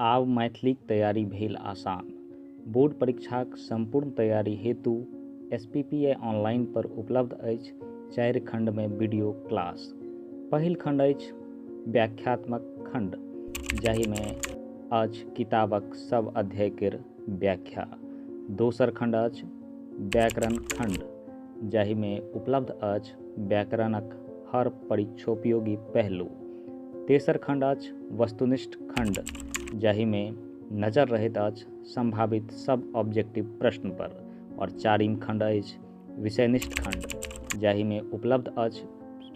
आब मैथिलीक तैयारी भेल आसान। बोर्ड परीक्षाक सम्पूर्ण तैयारी हेतु एसपीपीए ऑनलाइन पर उपलब्ध अछि 4 खंडमे वीडियो क्लास। पहिल खंड अछि व्याख्यात्मक खंड, जाहिमे अछि किताबक सब अध्याय केर व्याख्या। दोसर खंड अछि व्याकरण खंड, जाहिमे उपलब्ध अछि व्याकरणक हर परीक्षोपयोगी पहलू। तेसर खंड अछि वस्तुनिष्ठ खंड, जाहिमे नजर रहैत अछि संभावित सब ऑब्जेक्टिव प्रश्न पर। और चारिम खंड अछि विषयनिष्ठ खंड, जाहिमे उपलब्ध अछि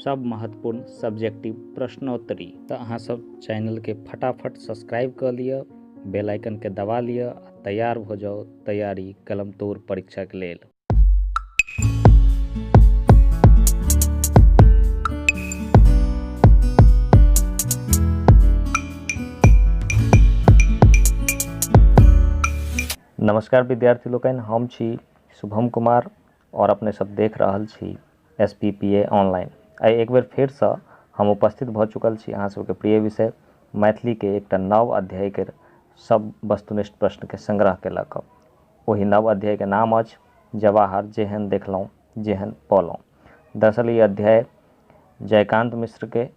सब महत्वपूर्ण सब्जेक्टिव प्रश्नोत्तरी। तऽ अहाँ सब चैनलके फटाफट सब्सक्राइब कऽ लिअ, बेल आइकनके दबा लिअ आ तैयार भऽ जाउ तैयारी कलम तोड़ परीक्षाके लेल। नमस्कार विद्यार्थी लोकनि, हम छी शुभम कुमार और अपने सब देख रहल छी S P P A online. आइ एक बेर फेरसँ हम उपस्थित भऽ चुकल छी अहाँ सबके प्रिय विषय मैथिलीके एकटा नव अध्यायके सब वस्तुनिष्ठ प्रश्नके संग्रहके लऽ कऽ। ओहि नव अध्यायके नाम अछि जवाहर जेहन देखलहुँ जेहन पौलहुँ। दरअसल ई अध्याय जयकान्त मिश्रके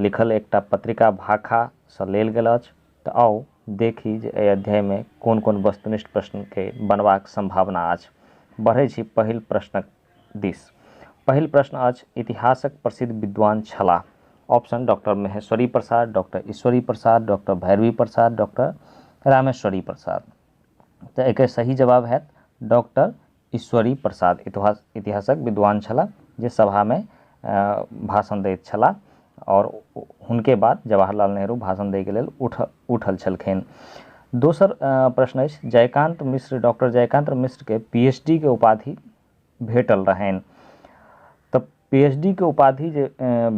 लिखल एकटा पत्रिका भाखासँ लेल गेल अछि। तऽ आउ देखी जे एहि अध्यायमे कोन कोन वस्तुनिष्ठ प्रश्नके बनबाक सम्भावना अछि। बढ़ै छी पहिल प्रश्नक दिस। पहिल प्रश्न अछि इतिहासक प्रसिद्ध विद्वान छलाह। Option doctor Maheshwari Prasad, doctor Ishwari Prasad, doctor Bhairavi Prasad, doctor Rameshwari Prasad. तऽ एकर सही जवाब हैत डॉक्टर ईश्वरी प्रसाद। इतिहासक विद्वान छलाह जे सभामे भाषण दैत छलाह और हुनके बाद जवाहरलाल नेहरू भाषण दैके लेल उठल छलखिन। दोसर प्रश्न अछि जयकांत मिश्र, डॉक्टर जयकांत मिश्रके पीएचडी के उपाधि भेटल रहनि। तऽ पीएचडी के उपाधि जे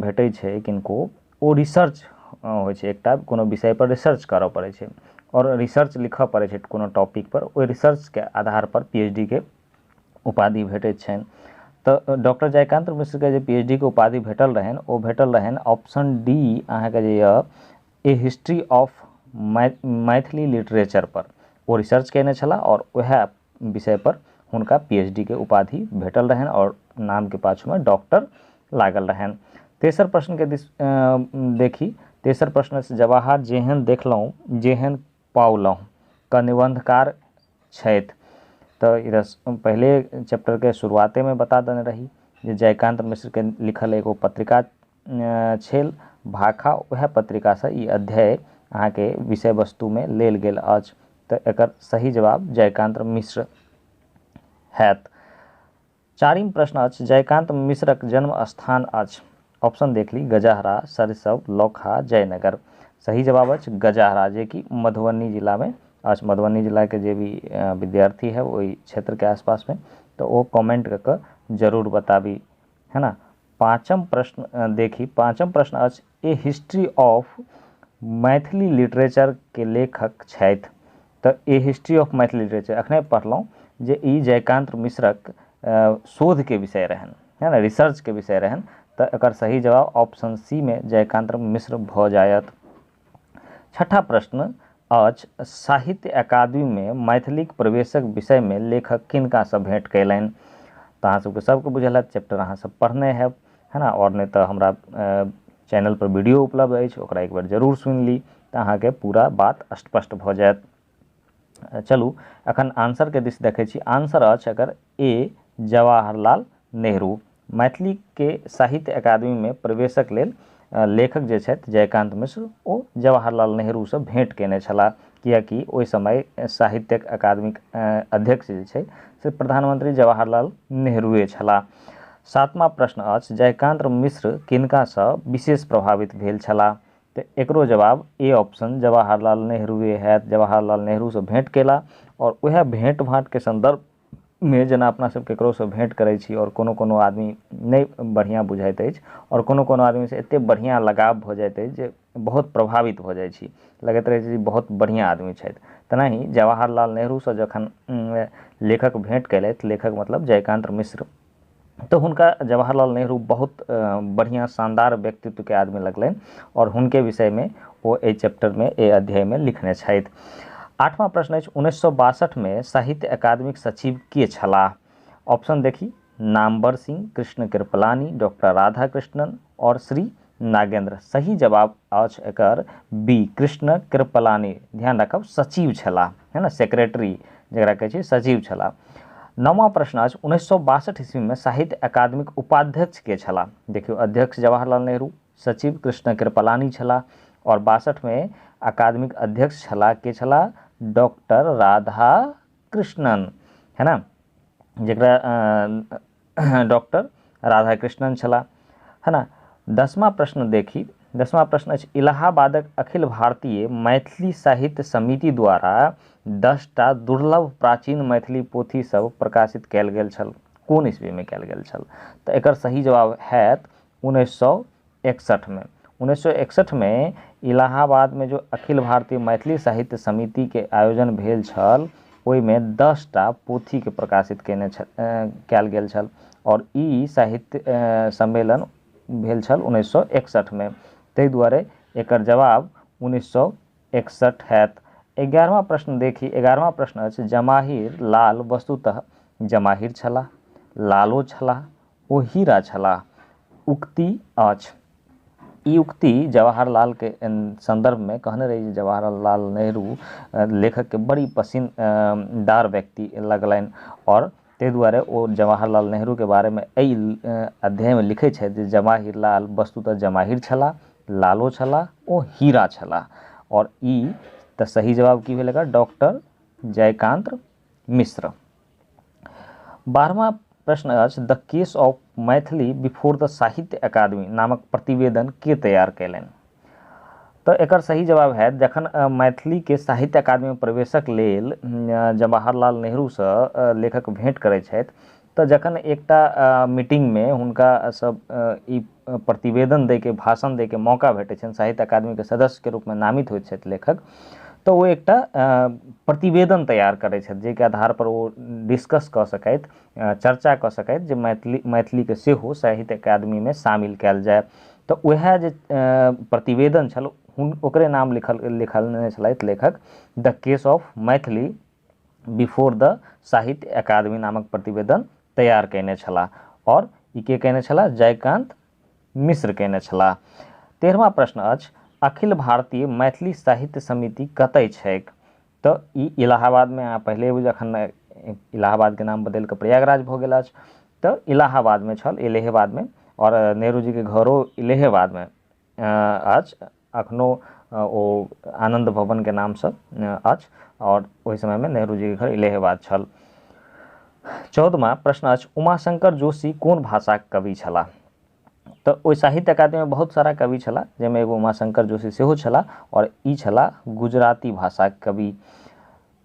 भेटै छै किनको, ओ रिसर्च होइ छै, एकटा कोनो विषय पर रिसर्च करऽ पड़ै छै और रिसर्च लिखऽ पड़ै छै कोनो टॉपिक पर, ओहि रिसर्चके आधार पर पीएचडी के उपाधि भेटैत छनि। तऽ डॉक्टर जयकांत मिश्रके जे पीएचडी के उपाधि भेटल रहनि ओ भेटल रहनि ऑप्शन डी अहाँके जे यऽ a history of Maithili literature पर ओ रिसर्च कयने छलाह और वएह विषय पर हुनका पीएचडी के उपाधि भेटल रहनि और नामके पाछूमे डॉक्टर लागल रहनि। तेसर प्रश्नके दिस देखी। तेसर प्रश्न जवाहर जेहन देखलहुँ जेहन पाओलहुँ क निबंधकार छथि। तऽ इधर पहले चैप्टरके शुरुआतेमे बता देने रही जे जयकांत मिश्रके लिखल एगो पत्रिका छल भाखा, वएह पत्रिकासँ ई अध्याय अहाँके विषय वस्तुमे लेल गेल अछि। तऽ एकर सही जवाब जयकांत मिश्र हैत। चारिम प्रश्न अछि जयकांत मिश्रक जन्म स्थान अछि। ऑप्शन देख ली गजहरा, सरिसब, लौखा, जयनगर। सही जवाब अछि गजहरा, जे कि मधुबनी जिलामे अछि। मधुबनी जिलाके जे भी विद्यार्थी है ओहि क्षेत्रके आसपासमे, तऽ ओ कमेंट कऽ कऽ जरूर बताबी, है ना। पाँचम प्रश्न देखी। पाँचम प्रश्न अछि a history of Maithili literature के लेखक छथि। तऽ a history of Maithili literature अखने पढ़लहुँ जे ई जयकांत मिश्रक शोधके विषय रहनि, है ना, रिसर्चके विषय रहनि। तऽ एकर सही जवाब ऑप्शन सी मे जयकांत मिश्र भऽ जायत। छठा प्रश्न अछि साहित्य अकादमीमे मैथिलीक प्रवेशक विषयमे लेखक किनकासँ भेंट कयलनि। तऽ अहाँ सबके सबके बुझल हैत, चैप्टर अहाँ सब पढ़ने हैब, है ना। आओर नहि तऽ हमरा चैनल पर वीडियो उपलब्ध अछि, ओकरा एक बेर जरूर सुनि ली तऽ अहाँके पूरा बात स्पष्ट भऽ जायत। चलू अखन आंसरके दिस देखै छी। आंसर अछि एकर ए जवाहरलाल नेहरू। मैथिलीके साहित्य अकादमीमे प्रवेशक लेल लेखक जे छथि जयकांत मिश्र, ओ जवाहरलाल नेहरूसँ भेंट कयने छलाह, किएकि ओहि समय साहित्यक अकादमीक अध्यक्ष जे छै से प्रधानमंत्री जवाहरलाल नेहरूए छलाह। सातमा प्रश्न अछि जयकांत मिश्र किनकासँ विशेष प्रभावित भेल छलाह। तऽ एकरो जवाब ए ऑप्शन जवाहरलाल नेहरूए हैत। जवाहरलाल नेहरूसँ भेंट कयला और वएह भेंट भाँटके सन्दर्भमे जेना अपना सब ककरोसँ भेंट करै छी और कोनो कोनो आदमी नहि बढ़िआँ बुझाइत अछि और कोनो कोनो आदमीसँ एतेक बढ़िआँ लगाव भऽ जाइत अछि जे बहुत प्रभावित भऽ जाइ छी, लगैत रहै छै जे बहुत बढ़िआँ आदमी छथि। तेनाही जवाहरलाल नेहरूसँ जखन लेखक भेंट कयलथि, लेखक मतलब जयकांत मिश्र, तऽ हुनका जवाहरलाल नेहरू बहुत बढ़िआँ शानदार व्यक्तित्वके आदमी लगलनि आओर हुनके विषयमे ओ एहि चैप्टरमे एहि अध्यायमे लिखने छथि। आठवां प्रश्न अछि, 1962मे साहित्य अकादमीक सचिव के छलाह? ऑप्शन देखी, नामवर सिंह, कृष्ण कृपलानी, डॉक्टर राधाकृष्णन और श्री नागेंद्र। सही जवाब अछि एकर बी, कृष्ण कृपलानी। ध्यान राखब, सचिव छलाह, है ना, सेक्रेटरी जकरा कहै छै, सचिव छलाह। नौवां प्रश्न अछि, 1962 ईस्वीमे साहित्य अकादमीक उपाध्यक्ष के छलाह? देखियौ, अध्यक्ष जवाहरलाल नेहरू, सचिव कृष्ण कृपलानी छलाह और 62मे अकादमिक अध्यक्ष छलाह के छलाह? डॉक्टर राधा कृष्णन, है ना, जकरा डॉक्टर राधा कृष्णन छलाह, है ना। 10वां प्रश्न देखी, 10वां प्रश्न अछि, इलाहाबादक अखिल भारतीय मैथिली साहित्य समिति द्वारा 10टा दुर्लभ प्राचीन मैथिली पोथी सब प्रकाशित कयल गेल छल, कोन ईस्वीमे कयल गेल छल? तऽ एकर सही जवाब हैत 1961मे। 1961मे इलाहाबादमे जो अखिल भारतीय मैथिली साहित्य समितिके आयोजन भेल छल ओहिमे 10टा पोथीके प्रकाशित कयने छल, कयल गेल छल और ई साहित्य सम्मेलन भेल छल 1961मे, ताहि दुआरे एकर जवाब 1961 हैत। 11वां प्रश्न देखी, 11वां प्रश्न अछि, जमाहिर लाल वस्तुतः जमाहिर छलाह, लालो छलाह, ओ हीरा छलाह, उक्ति अछि। ई उक्ति जवाहरलाल के संदर्भ में कहने रही जे जवाहरलाल नेहरू लेखक के बड़ी पसंददार व्यक्ति लगलनि और ताहि दुआरे ओ जवाहरलाल नेहरू के बारे में एहि अध्याय में लिखै छथि जे जवाहिर लाल वस्तुतः जमाहिर छलाह, लालो छलाह, ओ हीरा छलाह। और ई तऽ सही जवाब की भेल एकर? डॉक्टर जयकांत मिश्र। 12वां प्रश्न अछि, the case of Maithili before the Sahitya Akademi नामक प्रतिवेदन के तैयार कयलनि? तऽ एकर सही जवाब हैत, जखन मैथिलीके साहित्य अकादमीमे प्रवेशक लेल जवाहरलाल नेहरूसँ लेखक भेंट करै छथि तऽ जखन एकटा मीटिंगमे हुनका सब ई प्रतिवेदन दैके, भाषण दैके मौका भेटै छनि, साहित्य अकादमीके सदस्यके रूपमे नामित होइत छथि लेखक, तऽ ओ एकटा प्रतिवेदन तैयार करै छथि जाहिके आधार पर ओ डिस्कस कऽ सकथि, चर्चा कऽ सकथि जे मैथिलीके सेहो साहित्य अकादमीमे शामिल कयल जाय। तऽ वएह जे प्रतिवेदन छल ओकरे नाम लिखलने छलथि लेखक, the case of Maithili before the Sahitya Akademi नामक प्रतिवेदन तैयार कयने छलाह और ई के कयने छलाह? जयकांत मिश्र कयने छलाह। 13वां प्रश्न अछि, अखिल भारतीय मैथिली साहित्य समिति कतय छैक? तऽ ई इलाहाबादमे, अहाँ पहिले जखन इलाहाबादके नाम बदलि कऽ प्रयागराज भऽ गेल अछि तऽ इलाहाबादमे छल, इलाहाबादमे, और नेहरूजीके घरो इलाहाबादमे अछि, अखनो ओ आनंद भवनके नामसँ अछि और ओहि समयमे नेहरूजीके घर इलाहाबाद छल। 14वां प्रश्न अछि, उमाशंकर जोशी कोन भाषाक कवि छलाह? तऽ ओहि साहित्य अकादमीमे बहुत सारा कवि छलाह जाहिमे एगो उमाशंकर जोशी सेहो छलाह और ई छलाह गुजराती भाषाक कवि।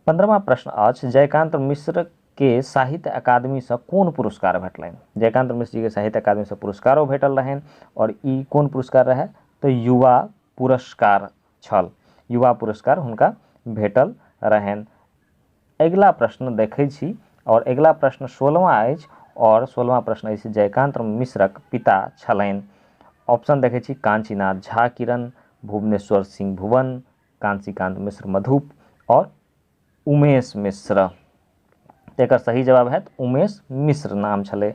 15वां प्रश्न अछि, जयकांत मिश्र के साहित्य अकादमीसँ कोन पुरस्कार भेटलनि? जयकांत मिश्र जी के साहित्य अकादमीसँ पुरस्कारो भेटल रहनि और ई कोन पुरस्कार रहै? तऽ युवा पुरस्कार छल, युवा पुरस्कार हुनका भेटल रहनि। अगिला प्रश्न देखै छी और अगिला प्रश्न 16वां अछि और 16वां प्रश्न अछि, जयकांत मिश्रक पिता छलनि। ऑप्शन देखै छी, कांचीनाथ झा किरण, भुवनेश्वर सिंह भुवन, कांशीकांत मिश्र मधुप और उमेश मिश्र। एकर सही जवाब हैत उमेश मिश्र नाम छलै।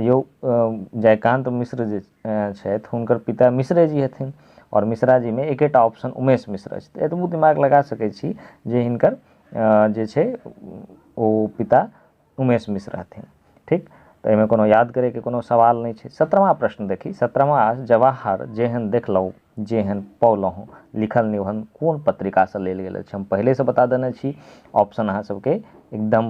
यौ जयकांत मिश्र जे छथि हुनकर पिता मिश्रे जी हेथिन और मिश्रा जी में एकेटा ऑप्शन उमेश मिश्र अछि, तऽ एतबो दिमाग लगा सकै छी जे हिनकर जे छै ओ पिता उमेश मिश्र हथिन। ठीक, तऽ एहिमे कोनो याद करैके कोनो सवाल नहि छै। 17वां प्रश्न देखी, 17वां, जवाहर जेहन देखलहुँ जेहन पौलहुँ लिखल निबंध कोन पत्रिकासँ लेल गेल अछि? हम पहिलेसँ बता देने छी, ऑप्शन अहाँ सबके एकदम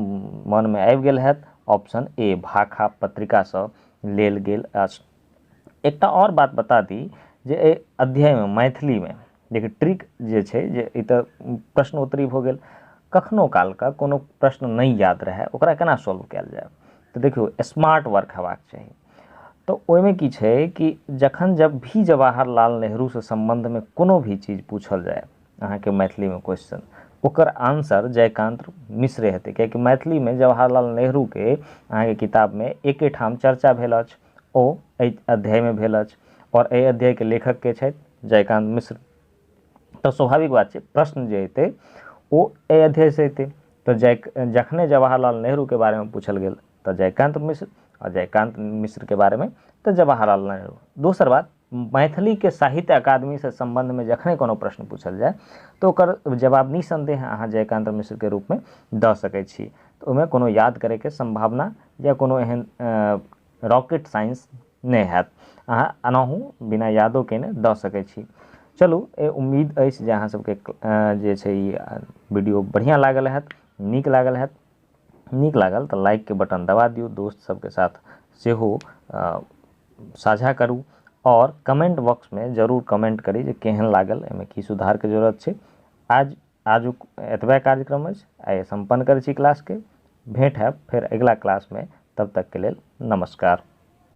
मनमे आबि गेल हैत, ऑप्शन ए भाखा पत्रिकासँ लेल गेल अछि। एकटा आओर बात बता दी जे एहि अध्यायमे मैथिलीमे देखियौ ट्रिक जे छै जे ई तऽ प्रश्नोत्तरी भऽ गेल, कखनो कालके कोनो प्रश्न नहि याद रहए ओकरा केना सॉल्व कयल जाय, तऽ देखियौ स्मार्ट वर्क हेबाक चाही। तऽ ओहिमे की छै कि जखन जब भी जवाहरलाल नेहरूसँ सम्बन्धमे कोनो भी चीज पूछल जाय अहाँके मैथिलीमे क्वेश्चन, ओकर आंसर जयकांत मिश्रे हेतै, कियाकि मैथिलीमे जवाहरलाल नेहरूके अहाँके किताबमे एकेठाम चर्चा भेल अछि, ओ एहि अध्यायमे भेल अछि और एहि अध्यायके लेखक के छथि? जयकांत मिश्र। तऽ स्वाभाविक बात छै प्रश्न जे एतै ओ एहि अध्यायसँ एतै। तऽ जखने जवाहरलाल नेहरूके बारेमे पूछल गेल तऽ जयकांत मिश्र, और जयकांत मिश्रके बारेमे तऽ जवाहरलाल नेहरू। दोसर बात, मैथिलीके साहित्य अकादमीसँ सम्बन्धमे जखने कोनो प्रश्न पूछल जाय तऽ ओकर जवाब निसन्देह अहाँ जयकांत मिश्रके रूपमे दऽ सकै छी। तऽ ओहिमे कोनो याद करैके सम्भावना या कोनो एहन रॉकेट साइंस नहि हैत, अहाँ एनाहु बिना यादो केने दऽ सकै छी। चलू, उम्मीद अछि जे अहाँ सबके जे छै ई वीडियो बढ़िआँ लागल हैत, नीक लागल हैत। नीक लागल तऽ लाइकके बटन दबा दियौ, दोस्त सबके साथ सेहो साझा करू और कमेंट बॉक्समे जरूर कमेंट करी जे केहन लागल, एहिमे की सुधारके जरूरत छै। आजुक एतबे कार्यक्रम अछि, आइ सम्पन्न करै छी क्लासके। भेंट हैब फेर अगिला क्लासमे, तब तकके लेल नमस्कार।